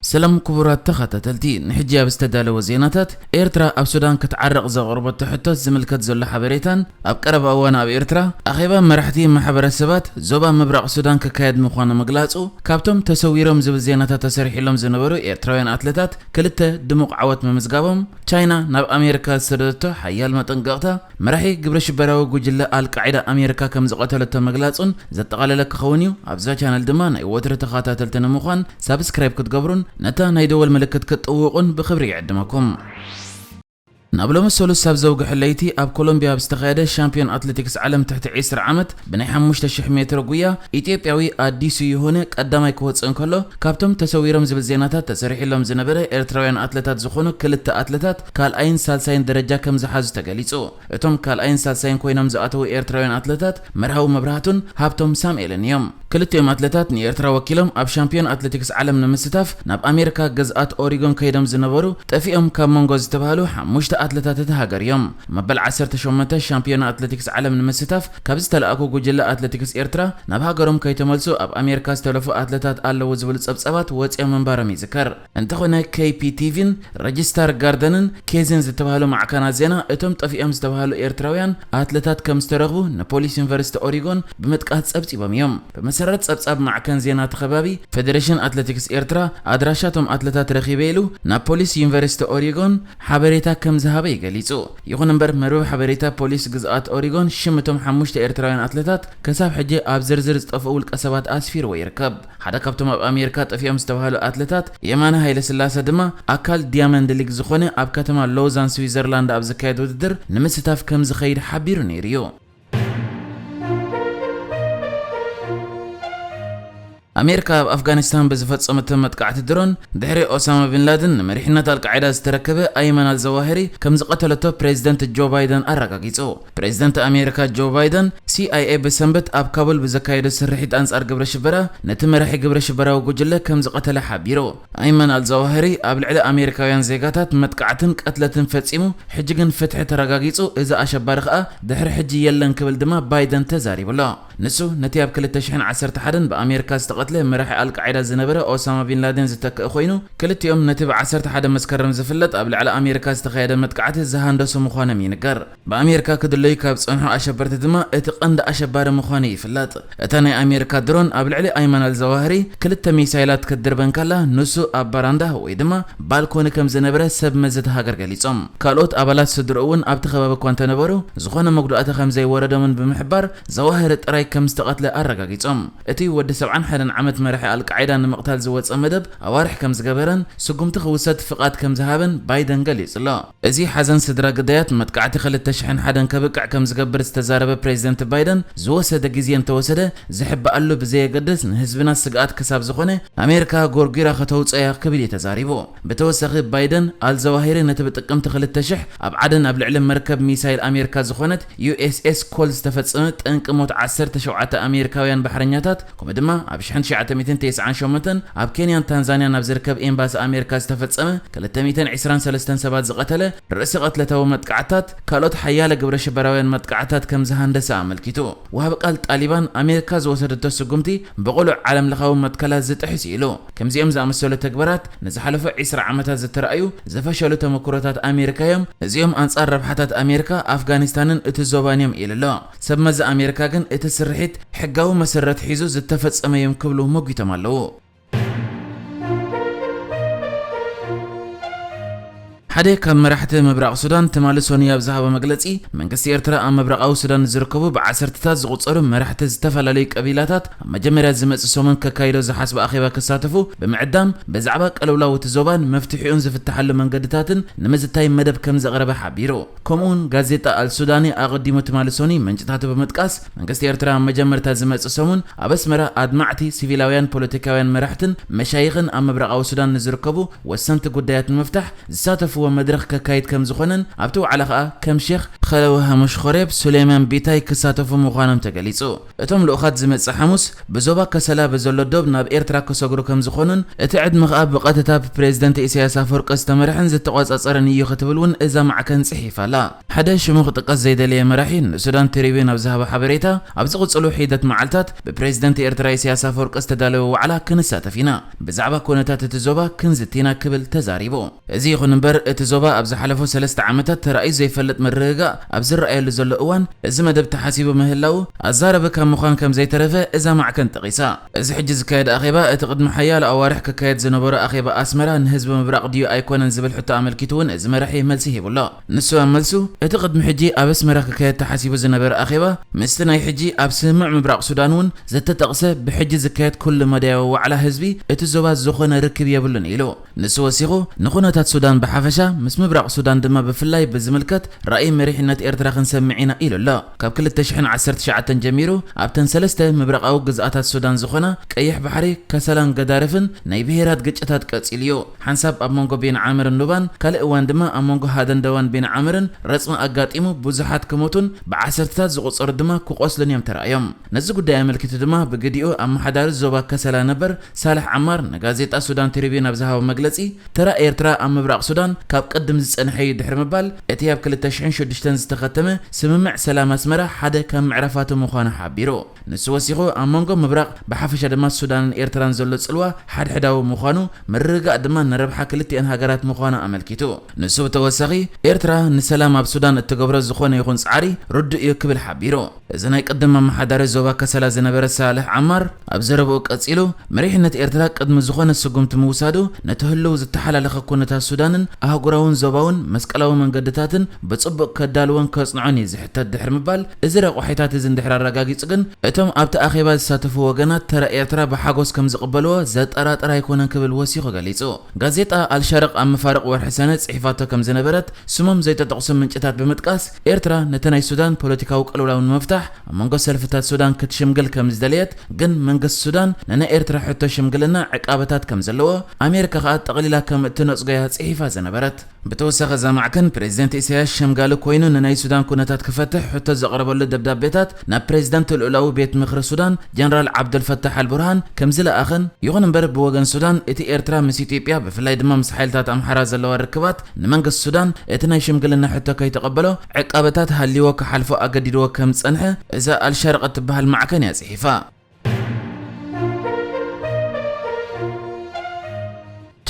ሰላም ክቡራት ተኸታተልቲ፣ ንሕጂ ኣብ ዝተዳለወ ዜናታት፣ ኤርትራ ኣብ ሱዳን ክትዓረቕ ዘቕረበቶ ሕቶት ዝምልከት ዘሎ ሓበሬታን ኣብ ቀረባ እዋን ኣብ ኤርትራ ኣኼባ መራሕቲ ማሕበረሰባት ዞባ ምብራቕ ሱዳን ክካየድ ምዃኑ ምግላጹ፣ ካብቶም ተሰዊሮም ዝብል ዜናታት ተሰሪሕሎም ዝነበሩ ኤርትራውያን ኣትለታት ክልተ ድሙቕ ዓወት ምምዝጋቦም፣ ቻይና ናብ ኣሜሪካ ዝሰደደቶ ሓያል መጠንቀቕታ፣ መራሒ ግብረ ሽበራዊ ጉጅለ ኣልቃዒዳ ኣሜሪካ ከም ዝቐተለቶ ምግላጹን ዘጠቓለለ ክኸውን እዩ። ኣብዛ ቻነል ድማ ናይ ወትሪ ተኸታተልቲ ንምዃን ሳብስክራይብ ክትገብሩን ነታ ናይ ደወል ምልክት ክትጥውቑን ብኽብሪ ይዕድመኩም። ናብ ሎሚ ሰሉስ ኣብ ዘውግሐ ለይቲ ኣብ ኮሎምቢያ ኣብ ዝተኻየደ ሻምፒዮን ኣትሌቲክስ ዓለም ትሕቲ ዕስራ ዓመት ብናይ ሓሙሽተ ሽሕ ሜትሮ ጉያ ኢትዮጵያዊ ኣዲሱ ይሁነ ቀዳማይ ክወፅእ እንከሎ፣ ካብቶም ተሰዊሮም ዝብል ዜናታት ተሰሪሕሎም ዝነበረ ኤርትራውያን ኣትለታት ዝኾኑ ክልተ ኣትለታት ካልኣይን ሳልሳይን ደረጃ ከም ዝሓዙ ተገሊጹ። እቶም ካልኣይን ሳልሳይን ኮይኖም ዝኣተዉ ኤርትራውያን ኣትለታት መርሃዊ መብራህቱን ሃብቶም ሳሙኤልን እዮም። ክልቲኦም ኣትለታት ንኤርትራ ወኪሎም ኣብ ሻምፒዮን ኣትሌቲክስ ዓለም ንምስታፍ ናብ ኣሜሪካ ግዝኣት ኦሪጎን ከይዶም ዝነበሩ ጠፊኦም ካብ መንጎ ዝተባህሉ ሓሙሽተ ኣትለታት እታ ሃገር እዮም። መበል ዓሰርተ ሸሞንተ ሻምፒዮን ኣትሌቲክስ ዓለም ንምስታፍ ካብ ዝተላእኩ ጉጅለ ኣትሌቲክስ ኤርትራ ናብ ሃገሮም ከይተመልሱ ኣብ ኣሜሪካ ዝተለፉ ኣትለታት ኣለዉ ዝብሉ ጸብጻባት ወጺኦም ምንባሮም ይዝከር። እንተኾነ፣ ኬፒ ቲቪን ረጅስተር ጋርደንን ኬዝን ዝተባህሉ ማዕከናት ዜና፣ እቶም ጠፊኦም ዝተባህሉ ኤርትራውያን ኣትለታት ከም ዝተረኽቡ ንፖሊስ ዩኒቨርሲቲ ኦሪጎን ብምጥቃስ ጸብጺቦም እዮም። ብመሰረት ጸብጻብ ማዕከን ዜና እቲ ከባቢ፣ ፌደሬሽን ኣትሌቲክስ ኤርትራ ኣድራሻ እቶም ኣትለታት ረኺበ ኢሉ ናብ ፖሊስ ዩኒቨርሲቲ ኦሪጎን ሓበሬታ ከም ዝሃበ እዩ ገሊጹ። ይኹን እምበር፣ መርበብ ሓበሬታ ፖሊስ ግዝኣት ኦሪጎን ሽም እቶም ሓሙሽተ ኤርትራውያን ኣትለታት ክሳብ ሕጂ ኣብ ዝርዝር ዝጠፍኡ ውልቀ ሰባት ኣስፊርዎ ይርከብ። ሓደ ካብቶም ኣብ ኣሜሪካ ጠፊኦም ዝተባህሉ ኣትለታት የማነ ሃይለስላሰ ድማ፣ ኣካል ዲያመንድ ሊግ ዝኾነ ኣብ ከተማ ሎዛን ስዊዘርላንድ ኣብ ዝካየድ ውድድር ንምስታፍ ከም ዝኸይድ ሓቢሩ ነይሩ እዩ። ኣሜሪካ ኣብ ኣፍጋኒስታን ብዝፈጸመቶ መጥቃዕቲ ድሮን፣ ድሕሪ ኦሳማ ቢን ላደን ንመሪሕነት ኣልቃዒዳ ዝተረከበ ኣይመን ኣልዘዋሂሪ ከም ዝቐተለቶ ፕሬዚደንት ጆ ባይደን ኣረጋጊጹ። ፕሬዚደንት ኣሜሪካ ጆ ባይደን፣ ሲኣይኤ ብሰንበት ኣብ ካቡል ብዘካየዶ ስርሒት ኣንጻር ግብረ ሽበራ፣ ነቲ መራሒ ግብረ ሽበራዊ ጉጅለ ከም ዝቐተለ ሓቢሩ። ኣይመን ኣልዘዋሂሪ ኣብ ልዕሊ ኣሜሪካውያን ዜጋታት መጥቃዕትን ቅትለትን ፈጺሙ፣ ሕጂ ግን ፍትሒ ተረጋጊጹ፣ እዚ ኣሸባሪ ከኣ ድሕሪ ሕጂ የለን ክብል ድማ ባይደን ተዛሪቡ ኣሎ። ንሱ ነቲ ኣብ ክልተ ሽሕን ዓሰርተ ሓደን ብኣሜሪካ ዝተቐትለ መራሒ ኣልቃዒዳ ዝነበረ ኦሳማ ቢን ላደን ዝተክእ ኮይኑ፣ ክልቲኦም ነቲ ብ ዓሰርተ ሓደ መስከረም ዝፍለጥ ኣብ ልዕሊ ኣሜሪካ ዝተኻየደ መጥቃዕቲ ዝሃንደሱ ምዃኖም ይንገር። ብኣሜሪካ ክድለዩ ካብ ዝጸንሑ ኣሸበርቲ ድማ እቲ ቀንዲ ኣሸባሪ ምዃኑ ይፍለጥ። እታ ናይ ኣሜሪካ ድሮን ኣብ ልዕሊ ኣይመን ኣልዘዋህሪ ክልተ ሚሳይላት ክትድርበ እንከላ፣ ንሱ ኣብ ባራንዳ ወይ ድማ ባልኮኒ ከም ዝነበረ ሰብ መዚ እታ ሃገር ገሊጾም። ካልኦት ኣባላት ስድርኡ እውን ኣብቲ ከባቢ እኳ እንተነበሩ፣ ዝኾነ መጉዳእቲ ከም ዘይወረዶምን ብምሕባር፣ ዘዋህሪ ጥራይ ከም ዝተቐትለ ኣረጋጊጾም። እቲ ወዲ ሰብዓን ሓደን ዓመት መራሒ ኣልቃዒዳ ንምቕታል ዝወጸ መደብ ኣዋርሕ ከም ዝገበረን ስጉምቲ ክውሰድ ፍቓድ ከም ዝሃበን ባይደን ገሊጹ ኣሎ። እዚ ሓዘን ስድራ ግዳያት መጥቃዕቲ ክልተ ሽሕን ሓደን ከብቅዕ ከም ዝገብር ዝተዛረበ ፕሬዚደንት ባይደን፣ ዝወሰደ ግዜ እንተወሰደ ዝሕበኣሉ ብዘየገድስ፣ ንህዝብና ስግኣት ክሳብ ዝኾነ ኣሜሪካ ጎርጒራ ከተውፅኦ እያ ክብል እዩ ተዛሪቡ። ብተወሳኺ ባይደን፣ ኣልዘዋሂሪ ነቲ ብጥቅምቲ ክልተ ሽሕ ኣብ ዓደን ኣብ ልዕሊ መርከብ ሚሳይል ኣሜሪካ ዝኾነት ዩ ኤስ ኤስ ኮል ዝተፈጸመ ጠንቂ ሞት ዓሰርተ ሸውዓተ ኣሜሪካውያን ባሕረኛታት፣ ከምኡ ድማ ኣብ ሽሕን ትሽዓተ ሚእትን ተስዓን ሸሞንተን ኣብ ኬንያን ታንዛንያን ኣብ ዝርከብ ኤምባሲ ኣሜሪካ ዝተፈጸመ ክልተ ሚእትን ዕስራን ሰለስተን ሰባት ዝቐተለ ርእሰ ቅትለታዊ መጥቃዕትታት፣ ካልኦት ሓያለ ግብረ ሽበራውያን መጥቃዕትታት ከም ዝሃንደሰ ኣመልኪቱ። ወሃቢ ቃል ጣሊባን፣ ኣሜሪካ ዝወሰደቶ ስጉምቲ ብቕሉዕ ዓለም ለኻዊ መትከላት ዝጥሕስ እዩ ኢሉ። ከምዚኦም ዝኣመሰሉ ተግባራት ንዝሓለፉ ዕስራ ዓመታት ዝተረኣዩ ዝፈሸሉ ተመክሮታት ኣሜሪካ እዮም። እዚኦም ኣንጻር ረብሓታት ኣሜሪካ፣ ኣፍጋኒስታንን እቲ ዞባን እዮም ኢሉ ኣሎ። ሰብ መዚ ኣሜሪካ ግን እቲ ስርሒት ሕጋዊ መሰረት ሒዙ ዝተፈጸመ እዮም ክብሉ ሞጊቶም ኣለዉ። ሓደ ካብ መራሕቲ ምብራቕ ሱዳን ትማሊ ሰኑይ ኣብ ዝሃቦ መግለጺ፣ መንግስቲ ኤርትራ ኣብ ምብራቓዊ ሱዳን ዝርከቡ ብዓሰርተታት ዝቑጸሩ መራሕቲ ዝተፈላለዩ ቀቢላታት ኣብ መጀመርያ ዝመጽእ ሰሙን ከካይዶ ዝሓስቦ ኣኼባ ክሳተፉ ብምዕዳም፣ ብዛዕባ ቅልውላው እቲ ዞባን መፍትሒኡን ዝፍትሓሉ መንገድታትን ንምዝታይ መደብ ከም ዘቕረበ ሓቢሩ። ከምኡውን ጋዜጣ ኣልሱዳኒ ኣቐዲሙ ትማሊ ሰኑይ ምንጭታቱ ብምጥቃስ፣ መንግስቲ ኤርትራ ኣብ መጀመርታ ዝመጽእ ሰሙን ኣብ ኣስመራ ኣድማዕቲ ሲቪላውያን ፖለቲካውያን መራሕትን መሻይኽን ኣብ ምብራቓዊ ሱዳን ንዝርከቡ ወሰንቲ ጉዳያት ንምፍታሕ ዝሳተፍዎ መድረኽ ከካይድ ከም ዝኾነን ኣብቲ ዋዕላ ከኣ ከም ሼኽ ከለዊ ሃሙሽ ኾሬብ፣ ሱሌማን ቢታይ ክሳተፉ ምዃኖም ተገሊጹ። እቶም ልኡኻት ዝመጽእ ሓሙስ ብዞባ ከሰላ ብዘሎ ዶብ ናብ ኤርትራ ክሰግሩ ከም ዝኾኑን እቲ ዕድመ ከኣ ብቐጥታ ብፕሬዝደንት ኢሳያስ ኣፈወርቂ ዝተመርሐን ዝተቖጻጸረን እዩ ክትብል እውን እዛ ማዕከን ጽሒፋ ኣላ። ሓደ ሽሙ ክጥቀስ ዘይደለየ መራሒ ንሱዳን ትሪቢዩን ኣብ ዝሃቦ ሓበሬታ፣ ኣብ ዝቕጽሉ ሒደት መዓልታት ብፕሬዝደንት ኤርትራ ኢሳያስ ኣፈወርቂ ዝተዳለወ ዋዕላ ክንሳተፍ ኢና፣ ብዛዕባ ኩነታት እቲ ዞባ ክንዝቲ ኢና ክብል ተዛሪቡ። እዚ ይኹን እምበር፣ እቲ ዞባ ኣብ ዝሓለፉ ሰለስተ ዓመታት ተራእዩ ዘይፈልጥ ምርግጋእ ኣብ ዝረኣየሉ ዘሎ እዋን፣ እዚ መደብ ተሓሲቡ ምህላዉ ኣዛረቢ ካብ ምዃን ከም ዘይተረፈ እዛ ማዕከን ጠቒሳ። እዚ ሕጂ ዝካየድ ኣኼባ፣ እቲ ቅድሚ ሓያሎ ኣዋርሕ ክካየድ ዝነበሮ ኣኼባ ኣስመራ ንህዝቢ ምብራቕ ድዩ ኣይኮነን ዝብል ሕቶ ኣመልኪቱ እውን እዚ መራሒ መልሲ ሂቡ ኣሎ። ንሱ ኣብ መልሱ፣ እቲ ቅድሚ ሕጂ ኣብ ኣስመራ ክካየድ ተሓሲቡ ዝነበረ ኣኼባ፣ ምስቲ ናይ ሕጂ ኣብ ስምምዕ ምብራቕ ሱዳን እውን ዘተጠቕሰ፣ ብሕጂ ዝካየድ ኩሉ መዳያዊ ዋዕላ ህዝቢ እቲ ዞባ ዝኾነ ርክብ የብሉን ኢሉ። ንሱ ወሲኹ፣ ንኹነታት ሱዳን ብሓፈሻ፣ ምስ ምብራቕ ሱዳን ድማ ብፍላይ ብዝምልከት፣ ራእይ መሪሕነት ኤርትራ ክንሰምዕ ኢና ኢሉ ኣሎ። ካብ ክልተ ሽሕን ዓሰርተ ትሽዓተን ጀሚሩ፣ ኣብተን ሰለስተ ምብራቓዊ ግዝኣታት ሱዳን ዝኾና ቀይሕ ባሕሪ፣ ከሰላን ገዳርፍን ናይ ብሄራት ግጭታት ቀጺሉ እዩ። ሓንሳብ ኣብ መንጎ ቤን ዓምርን ኑባን፣ ካልእ እዋን ድማ ኣብ መንጎ ሃደንደዋን ቤን ዓምርን ረጽሚ ኣጋጢሙ፣ ብዙሓት ክሞቱን ብዓሰርተታት ዝቑጸሩ ድማ ክቖስሉን እዮም ተራእዮም። ነዚ ጉዳይ ኣመልኪቱ ድማ ብግዲኡ ኣመሓዳሪ ዞባ ከሰላ ነበር ሳልሕ ዓማር ንጋዜጣ ሱዳን ትሪቢዩን ኣብ ዝሃቦ መግለጺ፣ ተራ ኤርትራ ኣብ ምብራቕ ሱዳን ካብ ቅድም ዝጸንሐ እዩ ድሕሪ ምባል፣ እቲ ኣብ ክልተ ሽሕን ሽዱሽተን ዝተኸተመ ስምምዕ ሰላም ኣስመራ ሓደ ካብ ምዕራፋቱ ምዃኑ ሓቢሩ። ንሱ ወሲኹ፣ ኣብ መንጎ ምብራቕ ብሓፈሻ ድማ ሱዳንን ኤርትራን ዘሎ ጽልዋ ሓድሕዳዊ ምዃኑ፣ ምርግጋእ ድማ ንረብሓ ክልቲኤን ሃገራት ምዃኑ ኣመልኪቱ። ንሱ ብተወሳኺ፣ ኤርትራ ንሰላም ኣብ ሱዳን እትገብሮ ዝኾነ ይኹን ጻዕሪ ርዱእ እዩ ክብል ሓቢሩ። እዚ ናይ ቅድም ኣመሓዳሪ ዞባ ከሰላ ዝነበረ ሳልሕ ዓማር ኣብ ዘረብኡ ቀጺሉ፣ መሪሕነት ኤርትራ ቅድሚ ዝኾነ ስጉምቲ ምውሳዱ፣ ነቲ ህልው ዝተሓላለኸ ኩነታት ሱዳንን ኣህጉራውን ዞባውን መስቀላዊ መንገድታትን ብጽቡቕ ከዳልዎን ከጽንዖን እዩ ዝሕተት ድሕሪ ምባል፣ እዚ ረቋሒታት እዚ እንድሕር ኣረጋጊጹ ግን፣ እቶም ኣብቲ ኣኼባ ዝሳተፉ ወገናት ተራ ኤርትራ ብሓጎስ ከም ዝቕበልዎ ዘጠራጥር ኣይኮነን ክብል ወሲኹ ገሊጹ። ጋዜጣ ኣልሸርቕ ኣብ መፋርቕ ወርሒ ሰነ ጽሒፋቶ ከም ዝነበረት ስሞም ዘይተጠቕሱ ምንጭታት ብምጥቃስ፣ ኤርትራ ነቲ ናይ ሱዳን ፖለቲካዊ ቅልውላው ንምፍታሕ ኣብ መንጎ ሰልፍታት ሱዳን ክትሽምግል ከም ዝደለየት፣ ግን መንግስቲ ሱዳን ንናይ ኤርትራ ሕቶ ሽምግልና ዕቃበታት ከም ዘለዎ፣ ኣሜሪካ ከኣ ጠቕሊላ ከም እትነጽጎ እያ ጽሒፋ ዝነበረት። ብተወሳኺ እዛ ማዕከን፣ ፕሬዚደንት ኢሳያስ ሸምጋሊ ኮይኑ ንናይ ሱዳን ኩነታት ክፈትሕ ሕቶ ዘቕረበሉ ደብዳቤታት ናብ ፕሬዚደንት ልኡላዊ ቤት ምኽሪ ሱዳን ጀነራል ዓብደልፈታሕ ኣልቡርሃን ከም ዝለኣኸን፣ ይኹን እምበር ብወገን ሱዳን እቲ ኤርትራ ምስ ኢትዮጵያ ብፍላይ ድማ ምስ ሓይልታት ኣምሓራ ዘለዋ ርክባት ንመንግስቲ ሱዳን እቲ ናይ ሽምግልና ሕቶ ከይተቐበሎ ዕቃበታት ሃልይዎ ክሓልፎ ኣገዲድዎ ከም ዝጸንሐ እዛ ኣልሻርቕ እትበሃል ማዕከን እያ ጽሒፋ።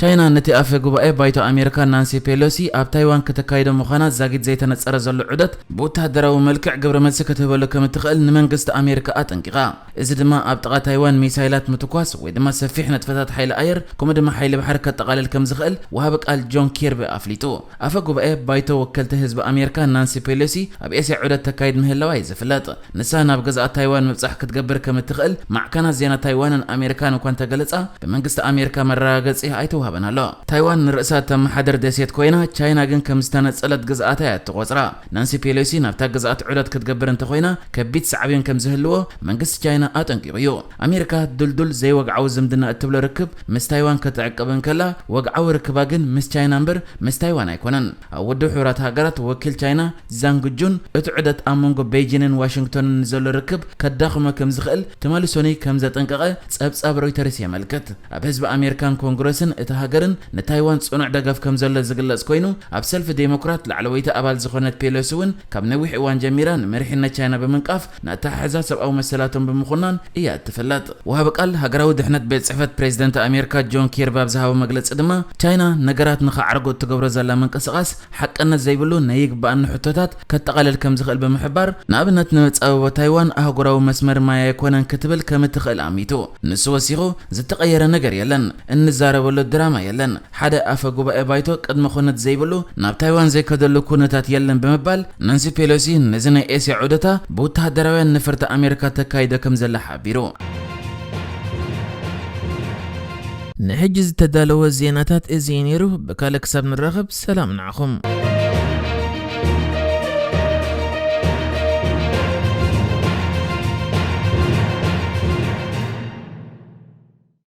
ቻይና ነቲ ኣፈ ጉባኤ ባይቶ ኣሜሪካ ናንሲ ፔሎሲ ኣብ ታይዋን ከተካይዶ ምዃና ዛጊት ዘይተነጸረ ዘሎ ዑደት ብወተሃደራዊ መልክዕ ግብረ መልሲ ክትህበሉ ከም እትኽእል ንመንግስቲ ኣሜሪካ ኣጠንቂቓ። እዚ ድማ ኣብ ጥቓ ታይዋን ሚሳይላት ምትኳስ ወይ ድማ ሰፊሕ ንጥፈታት ሓይሊ ኣየር ከምኡ ድማ ሓይሊ ባሕሪ ከጠቓልል ከም ዝኽእል ወሃቢ ቃል ጆን ኪርቢ ኣፍሊጡ። ኣፈ ጉባኤ ባይቶ ወከልቲ ህዝቢ ኣሜሪካ ናንሲ ፔሎሲ ኣብ ኤስያ ዑደት ተካይድ ምህላዋ እዩ ዝፍለጥ። ንሳ ናብ ገዛእ ታይዋን ምብጻሕ ክትገብር ከም እትኽእል ማዕከናት ዜና ታይዋንን ኣሜሪካን እኳ እንተገለጻ፣ ብመንግስቲ ኣሜሪካ መረጋገጺ ኣይተዋህበን ኣሎ። ታይዋን ንርእሳ እተመሓደር ደሴት ኮይና፣ ቻይና ግን ከም ዝተነጸለት ግዝኣታ እያ እትቖጽራ። ናንሲ ፔሎሲ ናብታ ግዝኣት ዑደት ክትገብር እንተኾይና፣ ከቢድ ሳዕቤን ከም ዝህልዎ መንግስቲ ቻይና ኣጠንቂቑ እዩ። ኣሜሪካ ድልዱል ዘይወግዓዊ ዝምድና እትብሎ ርክብ ምስ ታይዋን ክትዕቅብ እንከላ፣ ወግዓዊ ርክባ ግን ምስ ቻይና እምበር ምስ ታይዋን ኣይኮነን። ኣብ ውድብ ሕቡራት ሃገራት ወኪል ቻይና ዛንግ ጁን፣ እቲ ዑደት ኣብ መንጎ ቤይጂንን ዋሽንግቶንን ንዘሎ ርክብ ከዳኽሞ ከም ዝኽእል ተመልሶኒ ከም ዘጠንቀቐ ጸብጻብ ሮይተርስ የመልክት። ኣብ ህዝቢ ኣሜሪካን ኮንግረስን እቲ ሃገርን ንታይዋን ጽኑዕ ደገፍ ከም ዘሎ ዝግለጽ ኮይኑ፣ ኣብ ሰልፊ ዴሞክራት ላዕለወይቲ ኣባል ዝኾነት ፔሎሲ እውን ካብ ነዊሕ እዋን ጀሚራ ንመሪሕነት ቻይና ብምንቃፍ፣ ንኣተሓሕዛ ሰብኣዊ መሰላቶም ብምኹናን እያ እትፍለጥ። ወሃቢ ቃል ሃገራዊ ድሕነት ቤት ጽሕፈት ፕሬዚደንት ኣሜሪካ ጆን ኪርቢ ኣብ ዝሃቦ መግለጺ ድማ፣ ቻይና ነገራት ንኸዓርጉ እትገብሮ ዘላ ምንቅስቓስ ሓቅነት ዘይብሉ ናይ ይግባኣኒ ሕቶታት ከጠቓልል ከም ዝኽእል ብምሕባር፣ ንኣብነት ንመጻብቦ ታይዋን ኣህጉራዊ መስመር ማይ ኣይኮነን ክትብል ከም እትኽእል ኣሚቱ። ንሱ ወሲኹ፣ ዝተቐየረ ነገር የለን፣ እንዛረበሉ ድራማ የለን፣ ሓደ ኣፈ ጉባኤ ባይቶ ቅድመ ኩነት ዘይብሉ ናብ ታይዋን ዘይከደሉ ኩነታት የለን ብምባል፣ ናንሲ ፔሎሲ ነዚ ናይ ኤስያ ዑደታ ብወተሃደራውያን ነፈርቲ ኣሜሪካ ተካይዶ ከም ዘላ ሓቢሩ። ንሕጂ ዝተዳለወ ዜናታት እዚ እዩ ነይሩ። ብካልእ ክሳብ ንራኸብ፣ ሰላም ንዓኹም።